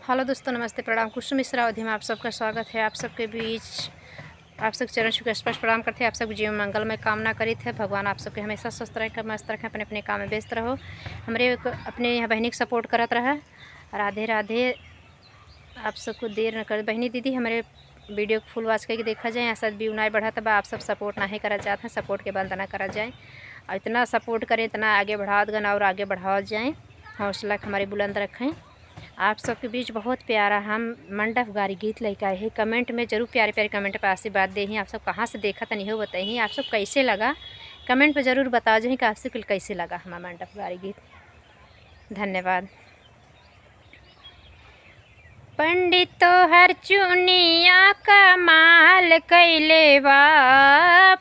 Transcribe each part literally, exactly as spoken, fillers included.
हेलो दोस्तों, नमस्ते, प्रणाम। कुसुम मिश्रा अवधी में आप सबका स्वागत है। आप सबके बीच आप सबके चरण छू के स्पर्श प्रणाम करते हैं। आप सबके जीवन में मंगलमय कामना करित है। भगवान आप सबके हमेशा स्वस्थ रखें, मस्त रखें, अपने अपने काम में व्यस्त रहो। हमरे एक, अपने यहाँ बहिनी के सपोर्ट करत रहा। राधे राधे। आप सबको देर न कर बहिनी दीदी, हमरे वीडियो को फुल वॉच करके देखा जाए। ऐसा व्यू नाहीं बढ़त बा, आप सब सपोर्ट नाहीं करा जात हैं, सपोर्ट के बंद ना करा जाए। और इतना सपोर्ट करें, इतना आगे बढ़ावत गन और आगे बढ़ावत जाए, हौसला के हमारे बुलंद रखें। आप सबके बीच बहुत प्यारा हम मंडप गारी गीत लेके आए हैं। कमेंट में जरूर प्यारे प्यारे कमेंट पर आशीर्वाद दे ही। आप सब कहाँ से देखा तनी हो बताई, आप सब कैसे लगा कमेंट पर जरूर बताओ जाए कि आप सबके कैसे लगा हमारा मंडप गारी गीत। धन्यवाद। पंडित तोहर चुनिया कमाल कैले बा,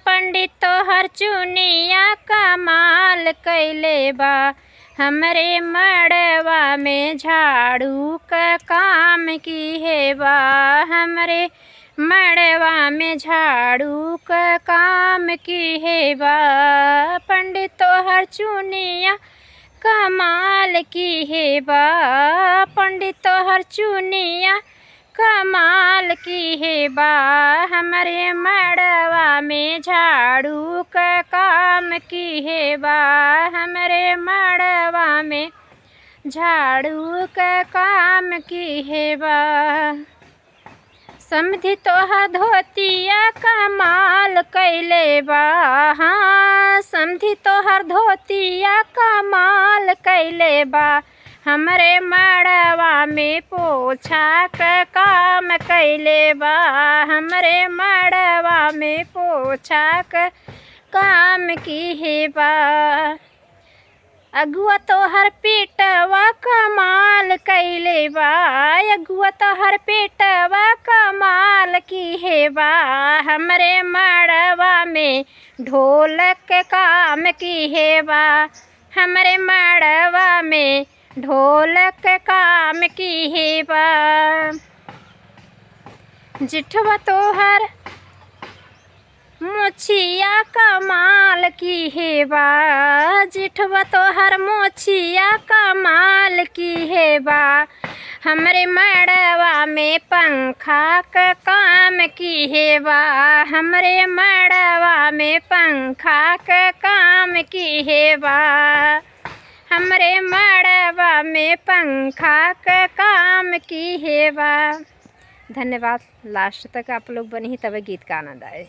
पंडित तोहर चुनिया कमाल कैले बा। हमरे मड़वा में झाड़ू क काम किहे बा, हमरे मड़वा में झाड़ू क काम किहे बा। पंडित तोहर चुनिया कमाल किहे बा, पंडित तोहर चुनिया कमाल किहे बा। हमरे मड़वा में झाड़ू क काम किहे बा, हमरे मड़वा में झाड़ू क काम किहे बा। समधी तोहर धोतिया कमाल कैले बा, हाँ, समधी तोहर धोतिया कमाल कैले बा। हमरे मड़वा में पोछा क काम कैले बा, हमरे मड़वा में पोछा क काम किहे बा। अगुआ तोहर पेटवा कमाल कैले बा, अगुआ तोहर पेटवा कमाल किहे बा। हमरे मड़वा में ढोलक क काम किहे बा, हमरे मड़वा में ढोलक क काम किहे बा। जिठवा तोहर मोछिया कमाल किहे बा, जिठवा तोहर मोछिया कमाल किहे बा। हमरे मड़वा में पंखा क काम किहे बा, हमरे मड़वा में पंखा क काम किहे बा, हमरे मड़वा में पंखा क काम किहे बा। धन्यवाद। लास्ट तक आप लोग बनी ही, तबे गीत का आनंद आए।